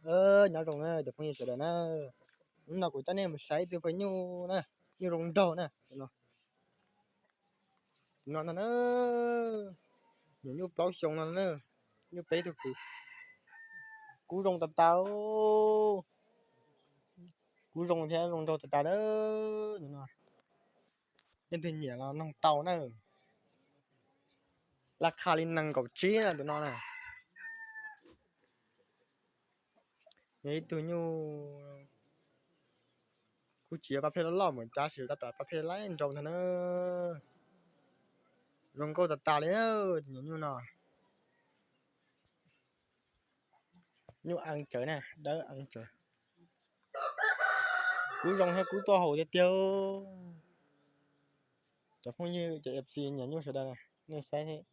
Nyob zoo na cov phooj ywg sawv daws na, hnub no kuv coj nej mus saib ib tug paj nyuj na, nyuj zoo nraug na. Tus no ntag na, nyuam nyuj plaub xyoo no na, nyuj peb tug kwv, kub zoo tas tas, kub zoo thiab zoo nraug tas tas na. Tus no leej twg nyiam los noog tau na. Laj kha li nees nkaum tsib na tus no na. Yog ib tug nyuj kuj tsis yog paj pheej loj loj mus tab sis tab tom paj pheej laib nraus ntag na. Zoo nkauj tas tas li na, tus nyuam nyuj no. Nyuj eev tsawv na, dawb eev tsawv. Kub zoo thiab kub tuaj haus tiag tiag. Cov phooj ywg cov F C nyiam nyuj sawv daws na, nej saib thiab.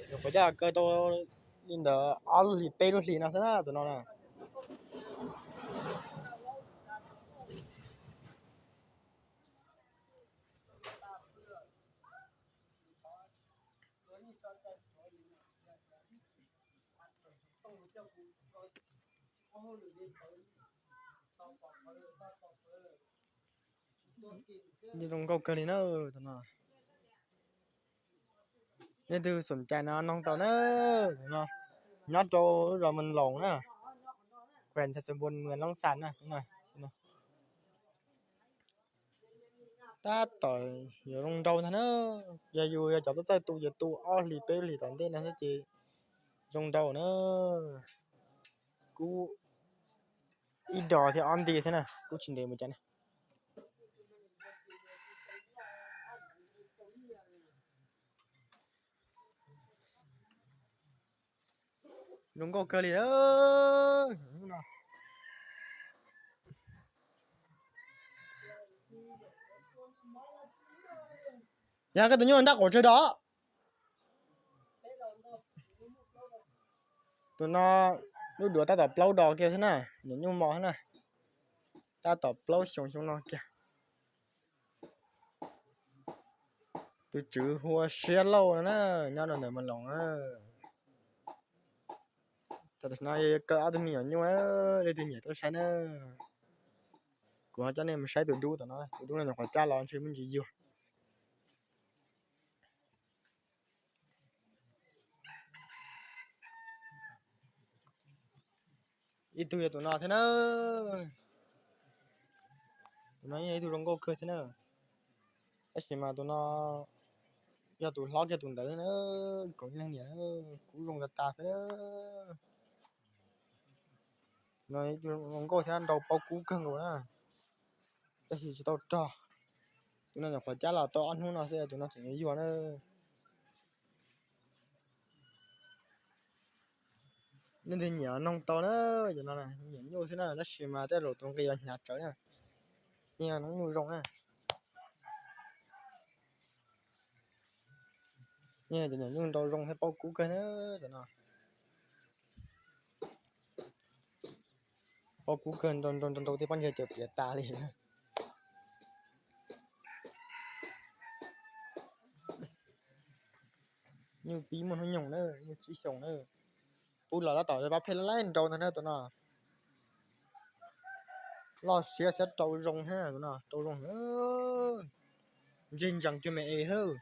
Nyuam qhuav coj kaw tau li ntawd ob lub hlis peb lub hlis no xwb na tus no na. Zoo nkauj kawg li na tus no. Leej twg xoom cai no noog tau na. Nyob rau lub zos Moos Loos na, kuam Xais Xais Npuas, Moos Loos Xas na. Tab tom yuav zoo nraus ntag na. Yog yus yog cov txawj txawj tu ces tu ob hlis peb hlis tom ntej no thiab ces zoo nraus na. Kub ib dos thiab ob nti xwb na, kub tsis ntev mus cas na. Zoo nkauj kawg li. Yog koj tus nyuj ntab qaum tsawg dos? Tus no lub duav tab tom plaub dos kiag xwb na, nyuam nyuj mos xwb na. Tab tom plaub xyoo xyoo no kiag. Tus tswv hu ua Siab Lauj no na, nyob rau ntawm Moos Loos na. Tam sim no kaw ob tug me nyuam nyuj na, leej twg nyiam tuaj saib na. Kuv ho coj nej mus saib tus dub tom no, tus dub no nyuam qhuav cab los ntshe muaj ntsis yuag. Ib tug yog tus no thiab na. Tus no yog ib tug zoo nkauj kawg thiab na. Tab sis mas tus no yog tus hlob kiag tus ntawd na, koom ib leeg niam, kub zoo tas tas xwb. No ib tug zoo nkauj thiab nraus paub kub kawg nkaus na. Tab sis tsis tau rog. Tus no nyuam qhuav cab los tau ob hnub no xwb, tus no tseem yuag yuag na. Nej ntiag nyiam noog tau na, cov no nyiam nyuj xwb na, tab sis mas tej zaum tus nqi yuav hnyav tsawv na. Yeej yog noob nyuj zoo na. Yeej cov nyuam nyuj nraus zoo thiab paub kub kawg na, cov no. Paub kub kawg, nrau nrau nrau tej pob ntseg cawm piav tas li. Nyuj pib muaj hnub nyoog na, nyuj tsib xyoos na. Pub los tab tom pab pheej laib nrau ntag na tus no. Loj siab thiab rau zoo thiab tus no, rau zoo. Ntseg ntsees cuag me es xwb.